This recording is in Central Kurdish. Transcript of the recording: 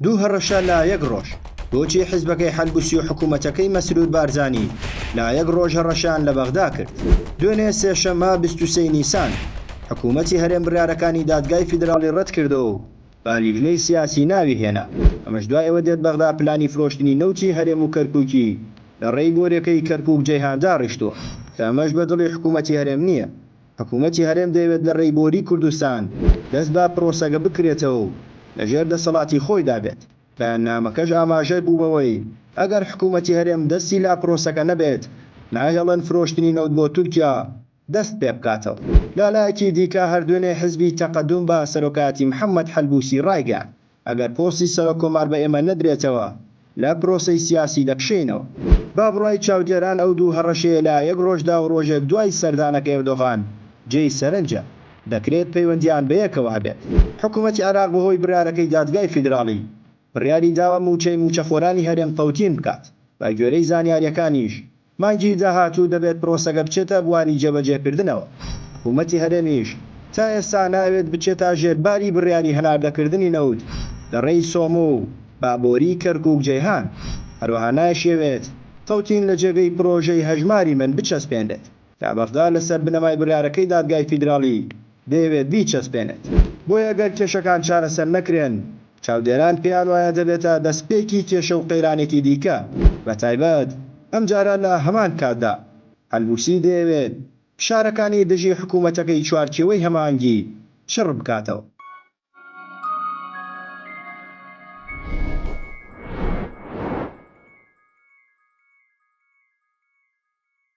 دوو هەڕەشە لە یەک ڕۆژ، بۆچی حیزبەکەی حەلبوسی و حکومەتەکەی مەسرور بارزانی لە یەک ڕۆژ هەڕەشەیان لە بەغدا کرد؟ دوێنێ سێشەممە 23 نیسان، حکومەتی هەرێم بڕیارەکانی دادگای فیدراڵی ڕەتکردەوە و بە لیژنەی سیاسی ناوی هێنا، ئەمەش دوای ئەوە دێت بەغدا پلانی فرۆشتنی نەوتی هەرێم و کەرکوکی لە ڕێی بۆریەکەی کەرکوک جەیهان داڕیشتووە، کە ئەمەش بە دڵی حکومەتی هەرێم نییە. حکومەتی هەرێم دەیەوێت لە رێی بۆری کوردستان دەست بە پرۆسەکە بکرێتەوە و لەژێر دەسەڵاتی خۆیدا بێت، بەیاننامەکەش ئاماژە بوو بەوەی ئەگەر حکومەتی هەرێم دەستی لە پرۆسەکە نەبێت ناهێڵن فرۆشتنی نەوت بۆ تورکیا دەست پێبکاتەوە. لالایەکی دیکە هەر دوێنێ حزبی تەقەدوم بە سەرۆکایەتی محەمەد حەلبوسی رایگەیاند، ئەگەر پۆستی سەرۆک کۆمار بە ئێمە نەدرێتەوە لە پرۆسەی سیاسی دەکشێینەوە. بە بڕوای چاودێران ئەو دوو هەڕەشەیە لە یەک ڕۆژدا و ڕۆژێک دوای سەردانەکەی ئەردۆغان جێی سەرنجە، دەکرێت پەیوەندییان بەیەکەوە هەبێت. حکومەتی عێراق بەهۆی بڕیارەکەی دادگای فیدراڵی بڕیاری داوە مووچەی مووچەخۆرانی هەرێم تەوتین بکات، بەگوێرەی زانیارییەکانیش مانگی داهاتوو دەبێت پرۆسەکە بچێتە بواری جێبەجێکردنەوە، حکومەتی هەرێمیش تا ئێستا نایەوێت بچێتە ژێر باری بڕیاری هەناردەکردنی نەوت لە ڕێی سۆمۆ و بە بۆری کەرکوک جەیهان، هەروەها نایشیەوێت تەوتین لە جێگەی پرۆژەی هەژماری من بچەسپێنرێت کە بەغدا لەسەر بنەمای بڕیارەکەی دادگای فیدراڵی دەیەوێت بیچەسپێنێت. بۆیە گەر کێشەکان چارەسەر نەکرێن، چاودێران پێیانوایە دەبێتە دەستپێکی کێشە و قەیرانێکی دیکە، بەتایبەت ئەمجارە لە هەمان کاتدا حەلبوسی دەیەوێت فشارەکانی دژی حکومەتەکەی چوارچێوەی هەماهەنگی چڕ بکاتەوە.